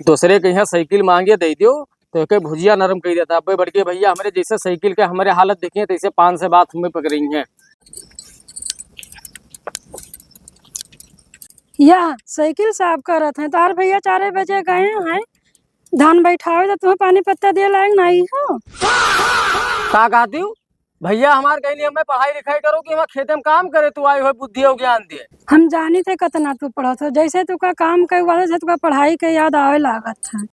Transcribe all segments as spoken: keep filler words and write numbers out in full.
दूसरे के यहाँ साइकिल मांगे दे दियो, तो एके भुजिया नरम कइ देता। अबे बड़के भैया, हमरे जैसे साइकिल के हमरे हालत देखिए, तैसे पान से बात हमें पकड़ई हैं। या साइकिल साफ करत हैं, तोहार भैया चारे बजे गए हैं, धान बैठावे तो तुम्हें पानी पत्ता दिए लायक नहीं हो। का कहती हूँ? भैया हमार कहीं नहीं, हमें पढ़ाई लिखाई करो कि हमार खेते में काम करे, तू आई हो बुद्धि और ज्ञान दे। हम जानी थे कितना तू पढ़त हो, जैसे तू का काम करे वाले से तू का पढ़ाई के याद आवे लागत है।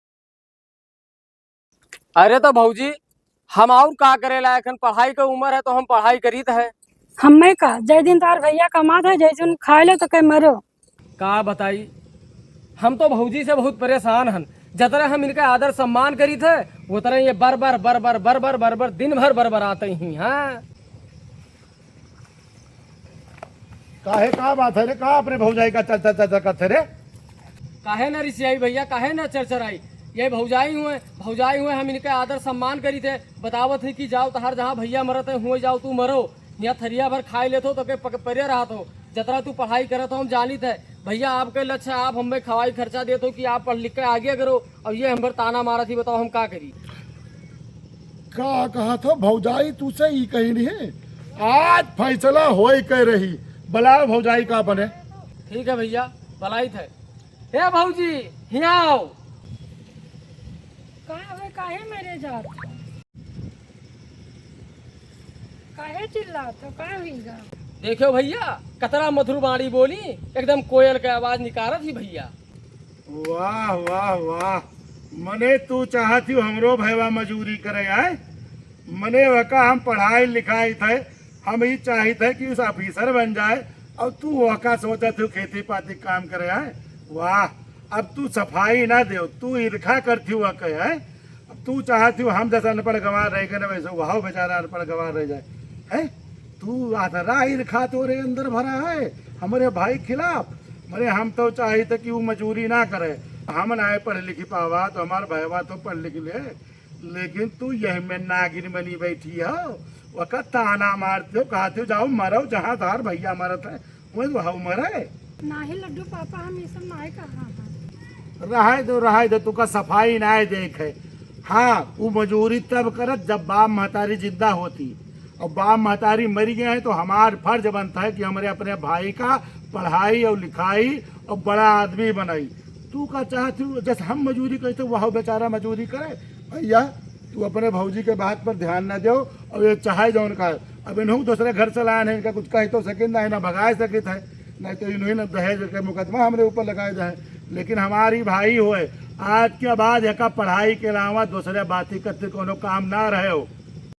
अरे तो भौजी, हम और का करे लायक हन, पढ़ाई के उम्र है तो हम पढ़ाई करीत है। हमें का, जय दिन तार भैया कमात है, जय दिन खाए लो तो कह मरो। का बताई, हम तो भौजी से बहुत परेशान हन। जतरे हम इनका आदर सम्मान करीत है, उतरे ये बर बर बर बर बर बर बर बर दिन भर बर बर आते ही। हाँ, काहे, का बात है रे? का अपने भौजाई का चर्चा, चर्चा करते रे? काहे ना रिसियाई भैया, काहे ना चरचराई? ये भौजाई हुए, भौजाई हुए, हम इनके आदर सम्मान करीत है, बतावत है कि जाओ तहार जहाँ भैया मरत है, हुए जाओ तू मरो, यहाँ थरिया भर खाए लेत हो तो के पक-, परे रहत हो, जतरा तू पढ़ाई करत हो हम जानित है। भैया आपके लक्ष्य है, आप हमें खवाई खर्चा देत हो कि आप पढ़ लिख के आगे करो, और ये हम पर ताना मारत ही, बताओ हम का करी? का कहत हो भौजाई, तू से ई कही नहीं है, आज फैसला होए के रही। बलाओ भौजाई का बने। ठीक है भैया, बलाइत है। ए भौजी, हियाँ आओ। का हवे, काहे मेरे जात? काहे चिल्लात हो, का हुई गा? देखो भैया, कतरा मधुर बाणी बोली, एकदम कोयल के आवाज निकारत ही भैया। वाह, वाह, वाह। मने तू चाहत ही हमरो भैवा मजूरी करे आए? मने वका हम पढ़ाई लिखाई थे, हम ई चाहित है कि उस ऑफिसर बन जाए, और तू वका सोचत हो खेती पाती काम करे आए? वाह, अब तू सफाई ना देव, तू ईर्खा करती हुआ कहे है। अब तू चाहती हो हम जैसे अनपढ़ गंवार रह गए ना, वैसे वह बेचारा अनपढ़ गंवार रह जाए, है? तू अतरा ईर्खा तोरे अंदर भरा है हमरे भाई खिलाफ। मने हम तो चाहित कि वो मजूरी ना करे, हम ना पढ़ लिख पावा, तो हमार भैवा तो पढ़ लिख ले। लेकिन तू यही में नागिन बनी बैठी हो, वका ताना मारते हो, कहते हो, "जाओ मरो, जहाँ तार भैया मरत है, वहीं तो हम मरे।" नाही लड्डू पापा, हम ये सब नाही कहा है। रहाई दो, रहाई दो, तुका सफाई नाही देखे। हाँ, वो मजूरी तब करत, जब बाप महतारी जिंदा होती, और बाप महतारी मरी गए हैं, तो हमार फर्ज बनता है कि हमरे अपने भाई का पढ़ाई और लिखाई और बड़ा आदमी बनाई। तू का चाहत हो, जैसे हम मजूरी करते, वह बेचारा मजूरी करे? भैया, तू अपने भौजी के बात पर ध्यान न दो, और ये चाहे जौन का, अब इन्हों दूसरे घर से लाए हैं, इनका कुछ कह तो सकित ना, ना भगा सकित है, नहीं तो इन्हों ना दहेज के मुकदमा हमरे ऊपर लगाए जाए। लेकिन हमारी भाई होए, आज के बाद एका पढ़ाई के अलावा दूसरे बाती करते कोनो काम ना रहे हो।